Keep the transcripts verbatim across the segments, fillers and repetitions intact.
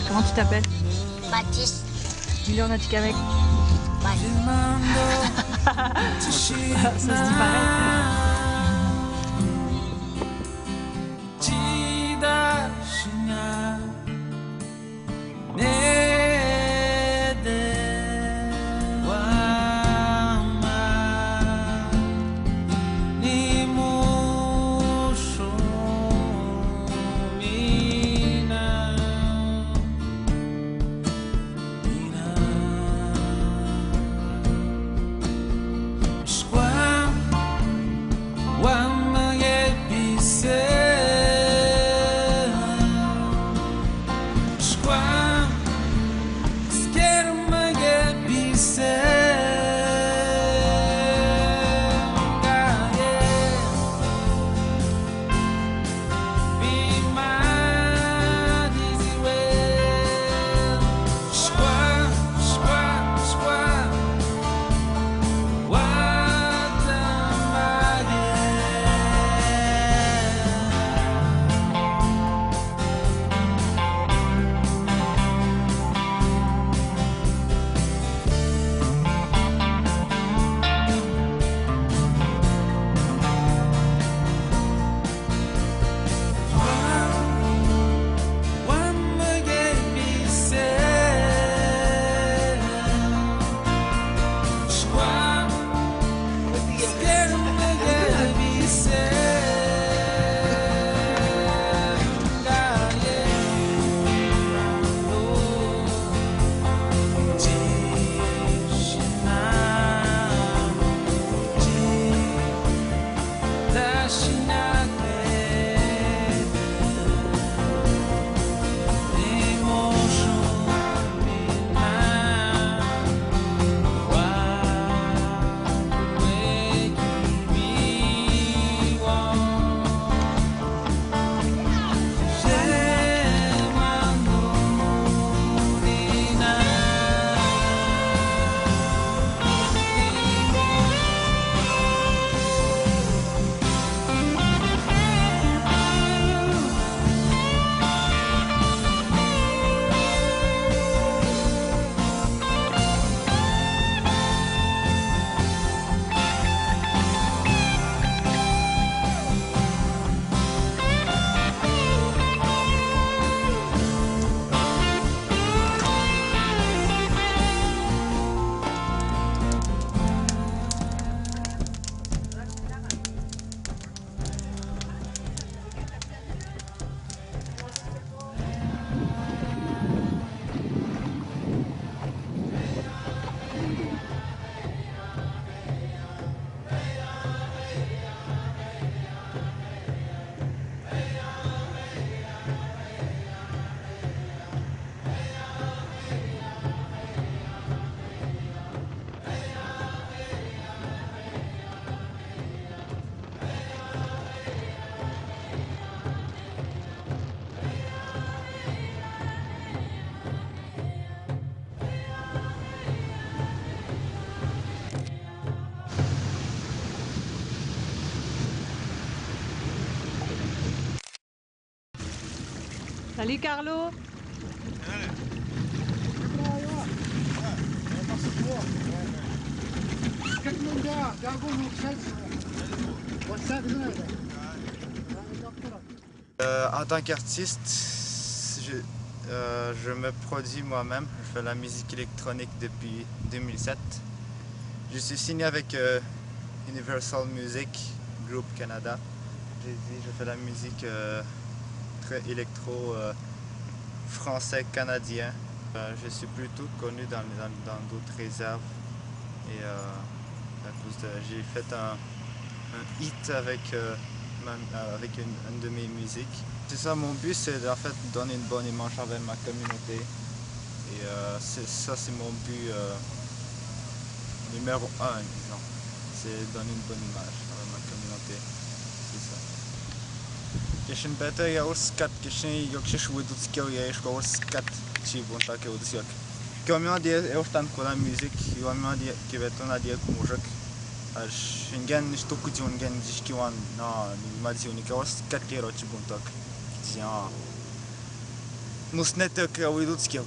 Comment tu t'appelles ? Mathis. Dis-le en atikamekw. Bye. Ça se dit pareil. Salut Carlo. Euh, en tant qu'artiste, je, euh, je me produis moi-même. Je fais la musique électronique depuis deux mille sept. Je suis signé avec, euh, Universal Music Group Canada. J'ai dit, je fais la musique, euh, très électro, euh, français canadien. Euh, je suis plutôt connu dans, dans, dans d'autres réserves. Et, euh, à cause de, j'ai fait un, un hit avec, euh, ma, euh, avec une, une de mes musiques. C'est ça mon but, c'est en fait donner une bonne image envers ma communauté. Et, euh, c'est, ça, c'est mon but, euh, Numéro un, disons. C'est donner une bonne image à ma communauté. C'est ça. Ke shin pete ia ol skat, ke shin io ke shi without skill ia eško ol skat, shi bon sa ke without skill. Ke ua mi adi e ua tan kula music, ua mi adi ke beto na adi e ku music. Aš ingen ni stuku ju ingen jiški wan, no, ni ma ju ni ke ol skat ke ro shi bon tok. Disons. Musnetek a without skill.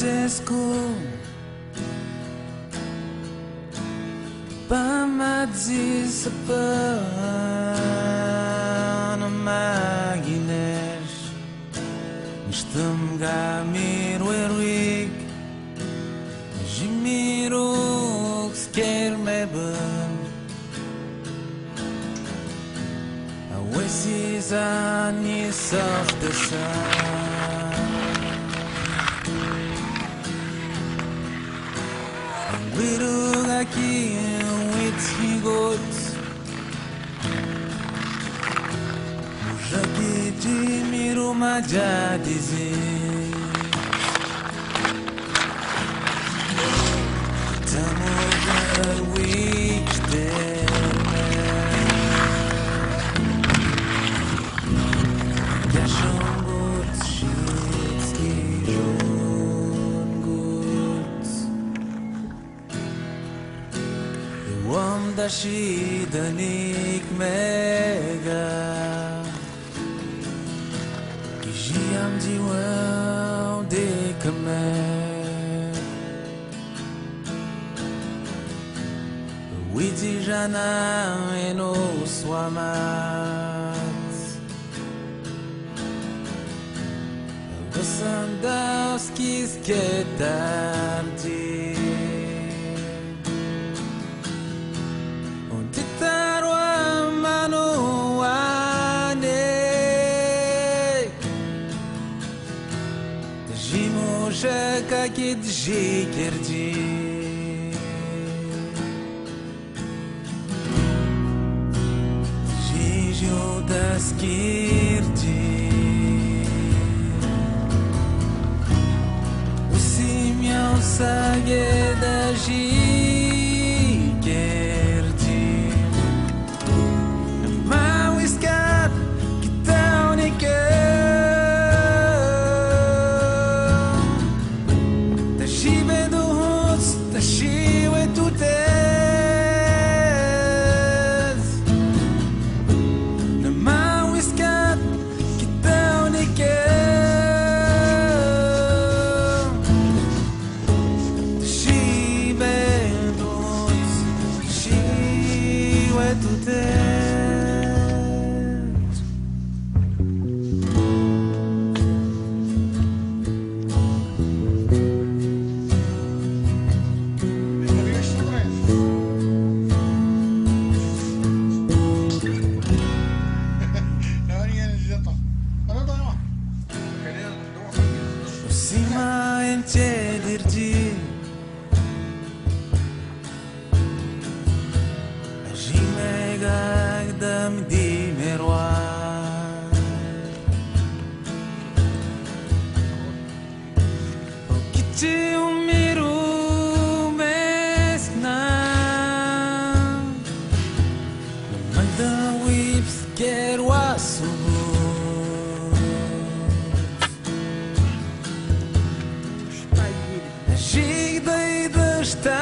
Desku. Pamazi sapa na magines. Nishtam ga miru eruik. Jimiru sker meben. Awesiza ni saf desa. Anguiru ga ki wit higot. Mujaki jimiru maja dizi. Tamu ga wikte. Kashongut shitski jongut. Iwam dashi danik mega. Kijiam jiwam de kame. Witi jana eno swamat. Gosam das kis ketardi. Onti tarwa manu wane. Tajimu shaka kit jikerdi. Jijo taskirdi. Usim yau sage da jikerdi. Mawiskat kitaw niken. Tajibe duhuts, tajiwe tutet. Na mawiskat kitaw niken. Tajibe duhuts, tajiwe tutet. Sima enche dirji. Jimega dam di merwa. O kichi umiru mesna. Manda wips kerwa subu. Jigdei desta